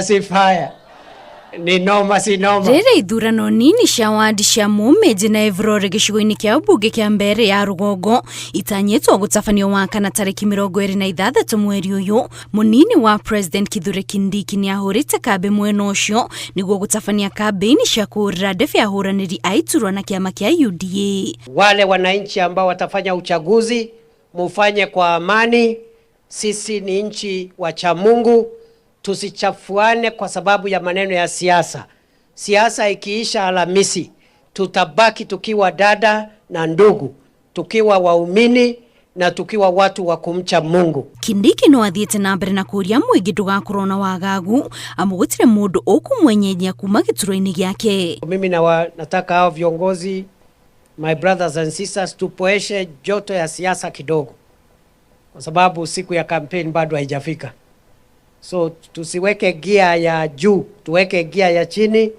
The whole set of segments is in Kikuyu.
Si fire. Ni noma si noma. Rĩrĩa ithurano nini cia wandi cia Muminji na Evrore gĩcigo-inĩ kĩa ũmbunge kĩa Mbeere ya rũgongo itanyĩtwo gũtabanio Wakana tarĩki 26 mweri ũyũ, mũnini wa President Kithure Kindiki nĩahũrĩte kambĩ mwena ũcio nĩguo gũtabania kambĩini cia kũhũrĩra ndebe ahũranĩri a iturwa na kĩama kĩa UDA. Wale wananchi ambao watafanya uchaguzi mufanye kwa amani. Sisi ni nchi wacha Mungu, tusichafuane kwa sababu ya maneno ya siasa. Siasa ikiisha Alhamisi, tutabaki tukiwa dada na ndugu, tukiwa waumini na tukiwa watu wa kumcha Mungu. Kindiki no athiĩte na mbere na kũũria mũingĩ ndũgakorwo na wagagu amu gũtirĩ mũndũ ũkũmwenyenyia kuma gĩturwa-inĩ gĩake. Mimi nataka hao viongozi, my brothers and sisters, tupoeshe joto ya siasa kidogo, kwa sababu siku ya campaign bado haijafika. So tusiweke gia ya juu, tuweke gia ya chini,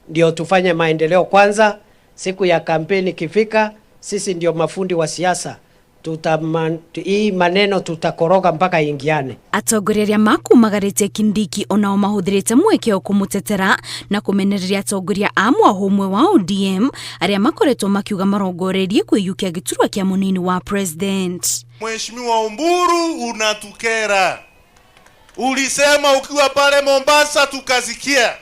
ndio tufanye maendeleo kwanza. Siku ya campaign ikifika, sisi ndio mafundi wa siasa. Hii maneno tutakoroga mpaka ingiane. Atongoria arĩa makumagarĩtie Kindiki onao mahũthĩrĩte mweke o kũmũtetera na kũmenereria atongoria a mwahũ ũmwe wa ODM arĩa makoretwo makiuga marongoreirie kwĩyũkia gĩturwa kĩa mũnini wa president. Mheshimiwa Umburu, unatukera. Ulisema ukiwa pale Mombasa tukasikia.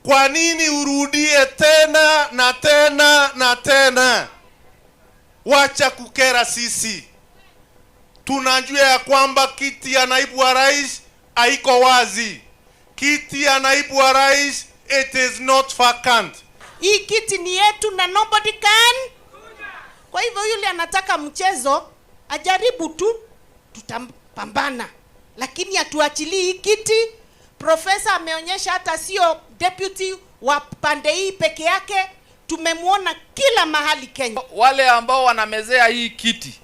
Kwa nini urudie tena na tena na tena? Wacha kukera sisi. Tunajua ya kwamba kiti ya naibu wa rais haiko wazi. Kiti ya naibu wa rais, it is not vacant. Hii kiti ni yetu na nobody can. Kwa hivyo yule anataka mchezo ajaribu tu, tutapambana, lakini hatuachilii hii kiti. Profesa ameonyesha hata sio deputy wa pande hii peke yake, tumemwona kila mahali Kenya. Wale ambao wanamezea hii kiti,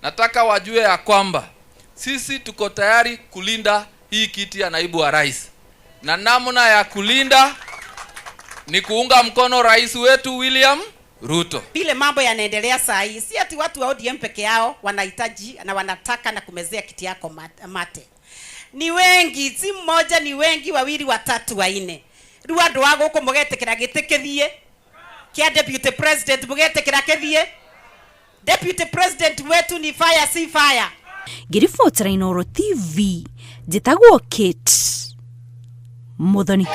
nataka wajue ya kwamba sisi tuko tayari kulinda hii kiti ya naibu wa rais, na namna ya kulinda ni kuunga mkono rais wetu William Ruto. Vile mambo yanaendelea saa hii, si ati watu wa ODM peke yao wanahitaji na wanataka na kumezea kiti yako mate. Ni wengi, si mmoja, ni wengi, wawili, watatu, wanne. Riu andu a guku mugetikira giti kithie kia deputy president, mugetikira kithie. Deputy president wetu ni fire, si fire. Ngĩribotera Inooro TV, njĩtagwo Kate Muthoni.